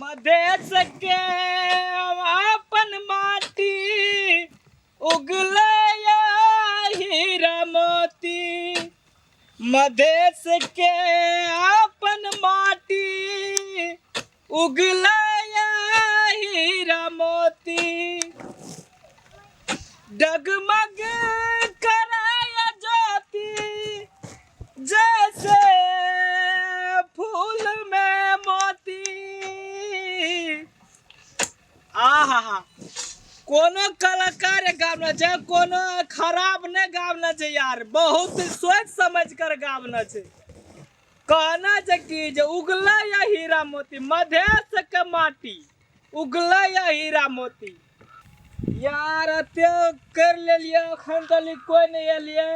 मधेश के अपन माटी उगले हीरा मोती मधेश के अपन माटी उगले हीरा मोती डगमग कराया ज्योति जैसे फूल में मोती। आहा, कोनो कलाकार गावना छै, कोनो खराब नहि गावना छै यार, बहुत सोच समझ कर गावना छै। कहना छै कि जे उगला या हीरा मोती, मधेश के माटी उगला या हीरा मोती। यार एते कर लेलियै, अखन तक कोई नहीं एलियै।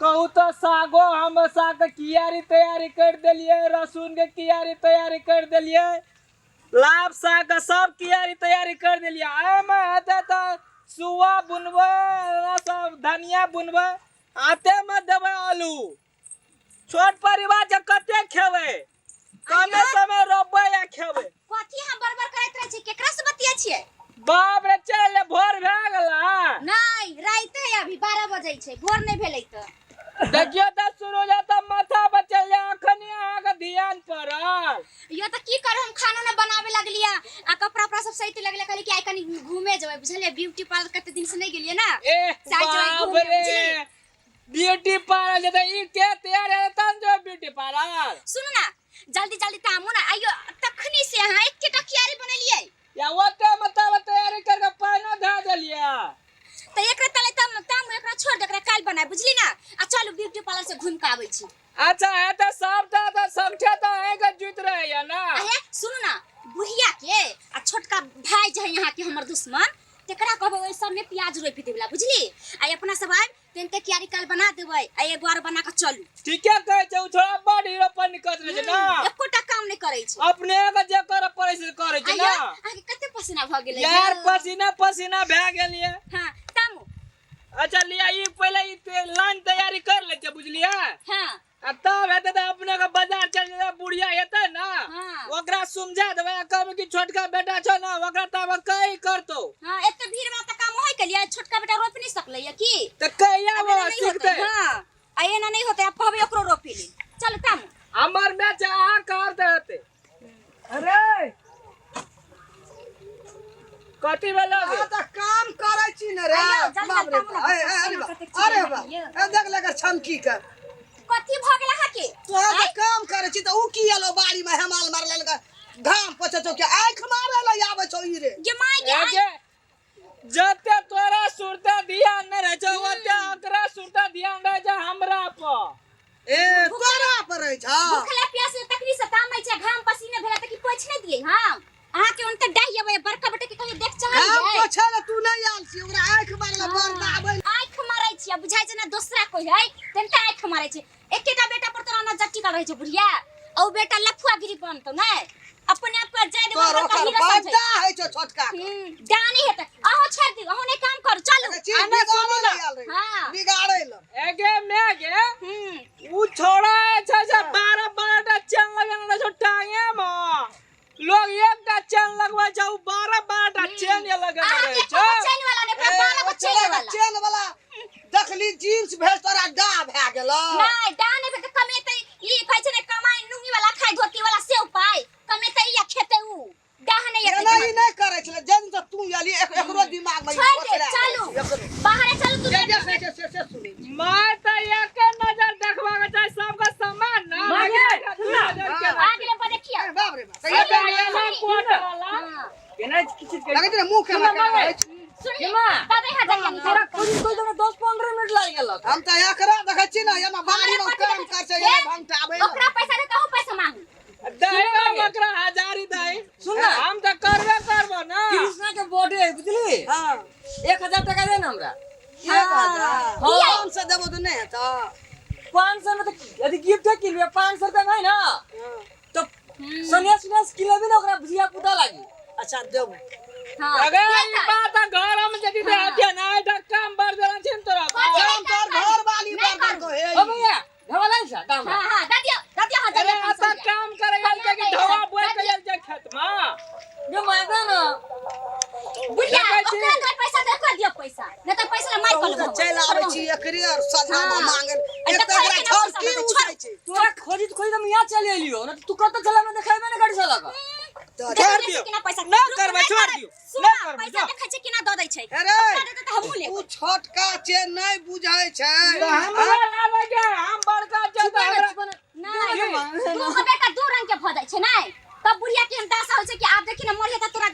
कहू तऽ सागो हम साग के कियारी तैयारी कर देलियै, लहसुन के कियारी तैयारी कर देलियै, लाभ साग के सब कियारी तैयारी कर देलियै। एहिमे हेतै तऽ सुआ बुनबै, सब धनिया बुनबै, आते मे देबै आलू। छोट परिवार जे कते खेबै, कमे समय रोपबै या खेबै। कथी अहाँ बड़बड़ करैत रहै छी? केकरा से बतिया छियै? बाप रे, चल भोर भए गेला। नहीं, राइते है, अभी 12 बजै छै, भोर नहीं भेलै। तऽ देखियो तऽ सुरुज तऽ माथा पर चल जा, अखनी अहाँके ध्यान पड़ल। यो तऽ की करू, हम खाना ना बनावे लगलियै आ कपड़ा उपड़ा सब सैते लगले। कहली कि आइ कनी घूमे जेबै, बुझलियै? ब्यूटी पार्लर कते दिन से नहीं गेलियै ना। ए चाय जवाई बाप घूमे, रे, बुझली? ब्यूटी पार्लर जेतै ई के तैयार हेतै तहन जेबै ब्यूटी पार्लर। सुनू ना, जल्दी जल्दी तामू ना। आइयो तखनी से अहाँ एकेटा क्यारी बनेलियै। या ओते मतलब तैयारी करके पानिओ धऽ देलियै। तऽ एकरा तले तम तामू, एकरा छोड़ दे, एकरा काल्हि बनाय, बुझली ना? आ चलू, ब्यूटी पार्लर से घूम के आबै छी। अच्छा हेतै, सबटा तऽ सबठे तऽ अहींके जुति रहैया ना। अहे सुनू ना, बुढ़िया के आ छोटका भाई जे है यहाँ के हमर दुश्मन, तेकरा कहबै ओहि सबमे प्याज रोपि देबला, बुझली? आ अपना सब आबि तेनते क्यारी काल बना देबै आ एगो आर बना के चलू। ठीके कहै छै, ओ छोड़ा बड़ हीरोपन करैत रहै छै ना। एकोटा काम नहि करै छै। अपने के जे करऽ पड़ै छै से करै छै ना। आइयो अहाँके कते पसीना भऽ गेलै यार यौ। पसीना पसीना भए गेल ये। हाँ तामू। अच्छा लिया, ई पहिले ई लाइन तैयारी कर लै छै, बुझलियै? हाँ। आ तब हेतै तऽ अपने के बाजार चल जेबै, बुढ़िया हेतै ना, हाँ। ओकरा समझा देबै आ कहबै कि छोटका बेटा छौ ना, ओकरा तब कही करतौ। हाँ, एते भीड़ में तऽ काम होय के लिए छोटका बेटा रोपि नहीं सकलै या की? तऽ कहिया आब वो एना नहीं होतै। सीखतै? हाँ, आ एना नहीं होतै, आब कहबै ओकरो रोपि ले। चल तामू। हमर मैच अहाँ कहब तऽ हेतै। अरे कथी भेलो गे? अहाँ तऽ काम करै छी ने रे। आइयो, जल्दी बाप रे जल्दी बाप। ए, ए, अरे बाप, अरे बाप, ए, देख लेकर छमकी के। कथी भऽ गेल अहाँके? तोरा तऽ काम करै छी तऽ उ की एलो बाड़ी में हेमाल मारल लगा घाम पोछे छौ के आँखि मारे ला आबै छौ ई रे। गे माय गे, ए आइ गे, जते तोरा सुरता ध्यान नहि रहै छौ ओते ओकरा सुरता ध्यान रहै छै हमरा पर। ए तोरा पर रहै छौ। भूखला प्यास तकनी से तामै छै, घाम पसीने भेला तऽ की पोछि नहि दियै हम अहाँके? ओनते डाहि अबै बड़का बेटा के कहियो देख घाम चाहलियै? पोछे ला तू नहि आयल छी, ओकरा आँखि मारे ला बड़ आबै। आँखि मारै छी, आ बुझाइ छै ना दोसरा कोई है तेनते आँखि मारै छै। एकेटा बेटा पर तोरा नजर टिकल रहै छै बुढ़िया, आ उ बेटा लफुआ गिरी बनतौ नै अपने आप के जाय देबै। तोर बड़का ओकर हीरो समझै। बड्डा होइ छौ छोटका के। डानी हेतै, अहूँ छोड़ि दियौ, अहूँ नहि काम करू, चलू। एकर चीज आना बिगाड़ै सुनू ला ना। आयल रहै। हाँ। बिगाड़ै ला। एगे मैं गे, उ छोड़ा छै से 12 12 टा चेन लगेने रहै छौ टांगे में। लोग एकटा चेन लगबै छै, उ 12 12 टा चेन ये लगेने अहाँके रहै एको छै। गो चेन वाला नहि, ओकरा ए, 12 गो ओ चेन छोड़ा के वाला। चेन वाला देखली जीन्स भेज तोरा डा भए गेलौ। नहि, डा नहि भेल तऽ कमेतै ई, कहै छै ने कमाई नुंगी वाला खाय धोती वाला से उपाय, कमेतै ई आ खेतै उ, डाह नहि एतै। एना ई नहि करै छलै जन तऽ तू एली, एकरो दिमाग में ई छोड़ि दे। पसरा चलू गेल छै, एकरो। बाहरे चलू तू। जे जे से से से सुनै छी। मार तऽ एके नजर देखबाक चाही सबके समान ना। माँ गे, दू नजर केना आ गेलै पर देखियौ। ए, बाप रे बाप। अबे एना कोट वाला। हाँ। केना किछु लगैत ने मुँह केना केना होइ छै। सुनिए माँ। दादा यहाँ जाइए निकाल। तोरा कोई कोई तो 10 15 मिनट लागि गेल। हम तऽ एकरा देखै छी ने एना बाड़ी में काम कर छै, एना भंगटा आबै। ओकरा पैसा दे, कहू पैसा मांगू। दही हम ओकरा हजारी दही। सुन ना। हम तऽ करबे करबो ना। कृष्णा के बर्थडे है, बुझली? हाँ। 1000 टका दे ना हमरा। 1000? हाँ। 500 देबो तऽ नहि हेतौ? 500 में तो यदि गिफ्ट है किनबे, 500 रुपया में है ना तो सोनिया सुनिया किनबे ना, ओकरा धिया पुता लागी। अच्छा देबो। हाँ। अगर ई देतै। बात घर हम जदि दे हतिया ना, एटा काम बढ़ देला छै ने तोरा। कथी? काम तोर घर वाली नहि पर करू। देलको हे। ओ भैया, घरवाला है काम। हाँ हाँ, दे दियो, दे दियो अरे हजार। ऐसा काम करे गेल छै कि ढवा बोल के गेल छै खेत में। अंगना में हाँ। मांगे आ एक देखै तऽ एकरा केना छोड़ पैसा की देतै, उठै छै तोरा खोजित खोजित हम यहाँ चले एलियो ना तू कत चला ना देखेबे ना गाड़ी साला का तऽ छोड़ देखै दियौ। छै केना पैसा ना रुक, करबै, नहि छोड़ करबै। दियौ। सुन ना ना, करबै, पैसा जाओ। देखै छै केना दऽ दै छै अरे ओकरा देतै तऽ हमहूँ उ लेबै छोटका छै नहि बुझै छै तऽ हमरा लागे के हम बड़का छै तऽ हमरा नहि दू गो बेटा दू रंग के भऽ जाइ छै नहि तब बुढ़िया के हम दासा होइ छै कि आब देखी ने मरिया तऽ तोरा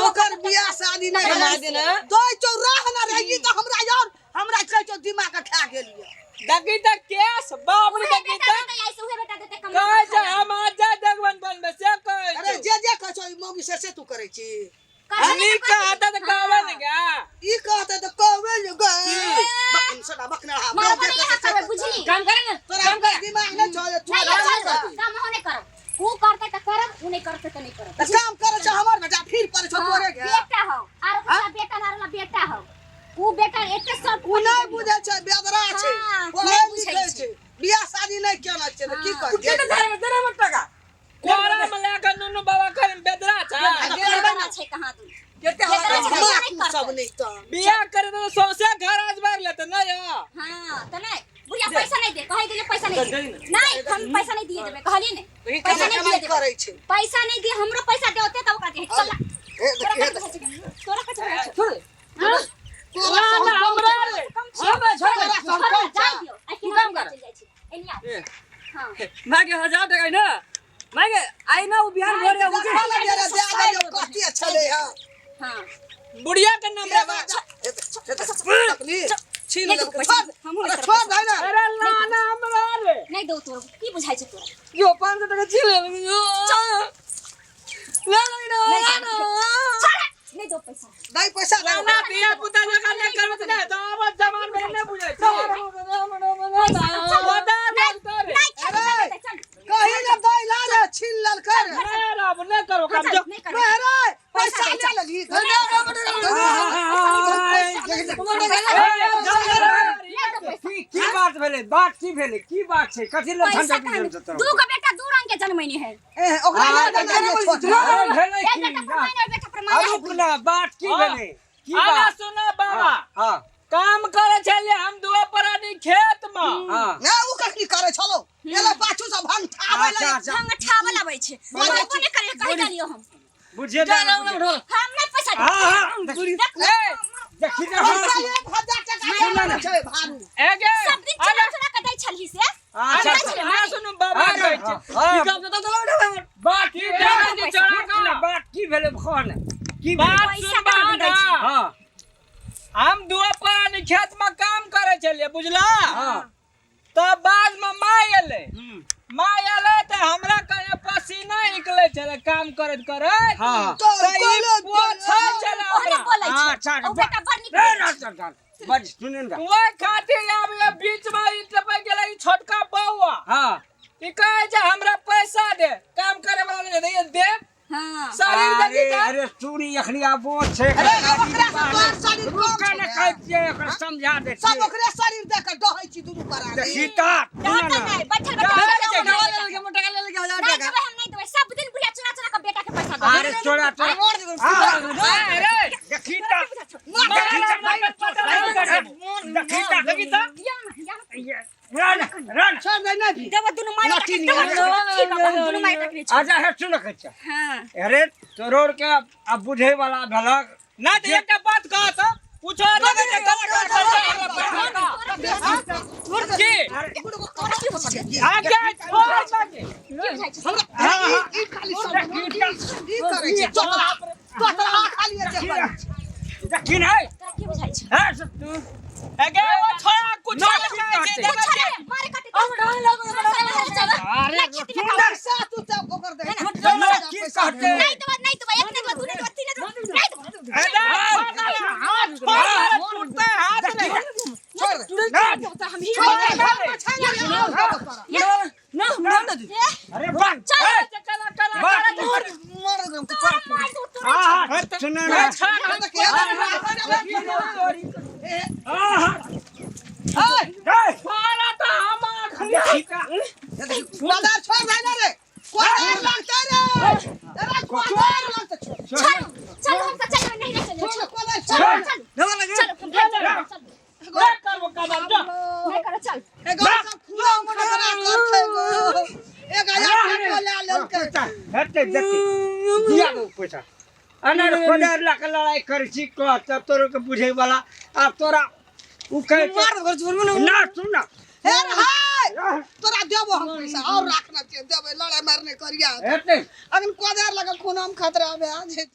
ओकर बियाह शादी नहि कमा भेलै। देना। दै छौ राह ना रे ई तऽ हमरा यार हमरा कहै छौ दिमाग के खा गेलियै देखी तऽ केस बाप रे उहे देखी बेटा तऽ देतै ऐसे उहे बेटा देतै कमा कहै छै हम आज जा देखबन बनबे से कहै अरे छै जे जे कहै छौ ई मौगी से से तू करै छी नीक कहता तऽ कहबै ने गा ई कहतै तऽ कहबै ने गे बकन सदा बकना हा मारबो नहि यहाँ करबै बुझली काम करे ना तोरा काम करे दिमाग नहि छौ जे नहीं तोरा चल काम हो नहीं करब ऊ करतै तऽ करब ऊ नहीं करतै तऽ नहीं करब तऽ काम करै छौ हमर बेटा फिर पड़ै छौ तोरे गे बेटा हो आर ओकरा बेटा ना रहला बेटा हो ऊ बेटा एते सब उ नहि बुझै छै बेदरा छै हाँ, पढ़ै नहि बुझै लिखै छै। छै बियाह शादी नहि केना छै तऽ की हाँ। तू करतै केते धारे में देना मत टका कोरा में लए के नुनू बाबा करें बेदरा छै बेदरा छै कहाँ दू केते बेदरा हवा छै। माँ नहि तू करतै। सब नहि तऽ बियाह करे तऽ सौंसे घर आज भर लेते नहीं हो हाँ तऽ नहीं बुढ़िया पैसा नहीं दे कहै देले पैसा नहीं दे दे ने। नहीं हम पैसा नहीं दिए देबै कहली ने वही पैसा नहीं कमाई दिए करै देबै छै पैसा नहीं दिए हमरो पैसा देते तब ओकरा दे चल हे तोरा देख, हे कथी देख। बुझाइ छै तोरा कथी बुझाइ छै छोड़ हाँ? तोरा ना, सब ना, हमरा कम रे। कम छै हां बे छोड़ तोरा दे। सब छोड़ कम ना, जाय छै। दियौ आ तू केना काम कर। चलि जाइ छै एनी आओ ए, हाँ मां के 1000 टका ना मां के आई ना उ बिहान भर उ देखा लगे रे, दे देलियौ, कथी छलै हँ हाँ बुढ़िया के नाम हे बा, हे देख, हे देख, देखली? छीन नहीं दो लेलकै, पैसा, छोड़ दे। हमहूँ अरे नहीं छोड़ दे ना। अरे लाना हमरा रे नहीं दो तोरा की बुझाइ छै तोरा यो 500 टका छीन ले यो ले ले ना नहीं ना दो। छोड़ नहीं दो पैसा दे पैसा दे। लाना बियाह पुता जगह नहीं करबे तऽ नहीं तऽ आब जवान में नहीं बुझै छै बता नहीं दे रे नहीं खेत अरे। चल चल कहीं ना दै ला रे, छीन लेलकै रे। नहीं रब नहीं करो हाँ, काम चल जो नहीं करबै बहरे, पैसा पैसा दे, ले चल। लेलही। ले दो पैसा की की बात भेलै बात की भेलै की बात छै कथी लए पैसा झंझट कहाँ बुझल दू गो बेटा दू रंग के जनमैनी है ए, ओकरा हाँ, लऽ देलियै, छोड़ दे। अरे भेलै एक की बेटा पर माने और बेटा पर माने है रुक ना बात की हाँ। भेलै की आना बात सुना बाबा हाँ काम करे छलियै हम दुओ प्राणी खेत में हाँ ना, उ कखनी करै छलौ? एलै पाछू से भंगठाबै अच्छा लगै। अच्छा भंग ठावल आबै छै मरबो नहि करे कहि देलियो हम बुझिए दे ना, बुझिए। हम नहीं पैसा हाँ देब हाँ देख ए देखी ना पैसा 1000 टका देने छै भारू। ए गे सब दिन चुरा चुरा के दै छलही से अच्छा दै छलै आना माय। सुनू बाबा कहै छै हाँ काम तो चला बात की भेलै जे चोरा रुक ना, कऽ? बात की भेलै कह ने की भेलै बात पैसा सुन कहाँ दै छै? हाँ हम दुओ प्राणी खेत में काम करे छलियै बुझला हाँ तब बाद में माय एलै हम्म, माय एलै तऽ हमरा कने पसीना निकलै छलै काम करैत करैत हाँ तो तऽ ई कहलो- पोछै छलै ओहने हमरा बोलै हाँ, छै अच्छा, ओ बेटा बड़ नीक ए, बोलै ना, छै। चल, चल, बड़ सुनू ना ओहि खातिर आब ये बीच में ई टपक गेलै ई छोटका बौआ हाँ ई कहै छै हमरा पैसा दे काम करे वाला नहि दे दे हाँ शरीर अरे देखी तऽ अरे सुनी अखनी आबो छै अरे, ओकरा से तोहर शरीर कम रुका छौ ने ने। कहै छियै ओकरा समझा दे सब ओकरे शरीर देख के डहै छी दुनू प्राणी। देखी तऽ सुन रहतै ना नहि बैठल बैठल रहतै पैसा नहि, देबै। ले के टका ले के 1000 नहीं टका देबै हम नहीं देबै सब दिन बुढ़िया चुरा चुरा के बेटा के पैसा दे अरे चोरा चोरा मोड़ दे हाँ, अरे देखी तऽ मार देखी तऽ देखी तऽ देखी तऽ या ना या ना। रन रन छोड़ दे ना भी। देबै दुनू माय लट्ठी बेटा के, निकाल। देबै। ठीक है, हम दुनू माय बेटा के नहीं छोड़ब। अच्छा हे सुन कहै छै हाँ अरे तोरोर के अब बुझे वाला भेलक ना तऽ एकटा बात कह तऽ पूछो लगै छै गलत पैसा हमरा पैसा की तोरा की बुझाइ छै? आगे छोड़ बाकी की बुझाइ छै? हमरा ई ई खाली सब ई करै छै तोतरा तोतरा खाली एते करै छै। देखी नहीं तोरा की बुझाइ छै? हे से तू आगे ओ छोड़ा कुछ ना, कहै छै की देखै कुछ छै नहीं, मारे काटे तो। चल, चल, चल, अरे नहीं, खेती में काम। पैसा तू तऽ ओकर दे। ना की कहते नहीं देबै, नहीं देबै, एक नहीं देबै, दू नहीं देबै, तीन नहीं देबै, नहीं देबै। हाथ टूटते हाथ नहीं छोड़ दे। ना तो हम ही छोड़ दे, घर पर छै ने, और देबो तोरा। ना ना ना ए, अरे बस चल, कला कला बात तोरा मार दू, तोरा हां हां सुन ना छोड़ा देख, हे देख, हे, हां हां हे, ए छोड़ा तो हम अखनी देखी तऽ हे देख, कोदार छोड़ दे ना रे। कोदार लगतै रे। अरे कोदार लगतै, छोड़। चल, चल, हम तो चल, नहीं, नहीं, चल, छोड़, कोदार चल, छोड़। चल, चल, हम भाग जाएंगे, चल। नहीं करबो काम जा नहीं करो, चल। देते दिया दो पैसा अनार कोदार ला के लड़ाई करै छी कह तब तोरो के बुझे वाला आब तोरा उ कहे मार घर छोड़बे ना। ना सुन ना। हे रे हाय, तोरा देबो हम पैसा और राखना छै, देबै लड़ाई मारने करिया। हेतै। अखन कोदार लगा खून हम खतरा भए जेतै।